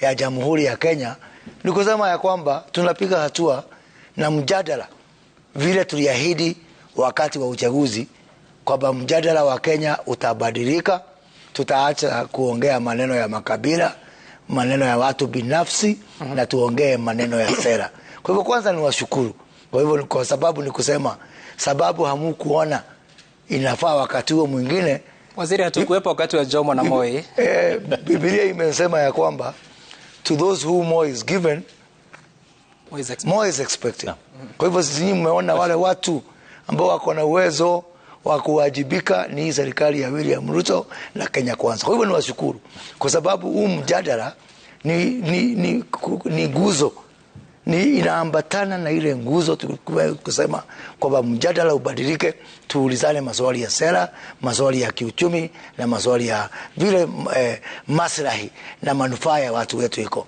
ya Jamhuri ya Kenya, ni kusema ya kwamba tunapiga hatua na mjadala vile tuliahidi wakati wa uchaguzi kwamba mjadala wa Kenya utabadilika. Tutaacha kuongea maneno ya makabila, maneno ya watu binafsi na tuongee maneno ya sera. Kwa hivyo kwanza ni washukuru. Kwa hivyo kwa sababu ni kusema sababu hamukuona inafaa wakati huo mwingine. Waziri, hatukuwepo wakati wa Jomo na Moi. Biblia imesema ya kwamba to those who more is given, More is expected. More is expected. Kwa hivyo sisi nyinyi mmeona wale watu ambao wako na uwezo wa kuwajibika ni hii serikali ya William Ruto na Kenya Kwanza. Kwa hivyo ni washukuru kwa sababu huu mjadala ni nguzo, ni inaambatana na ile nguzo tulikuwa kusema kwamba mjadala ubadilike, tuulizane maswali ya sera, maswali ya kiuchumi na maswali ya vile maslahi na manufaa ya watu wetu iko.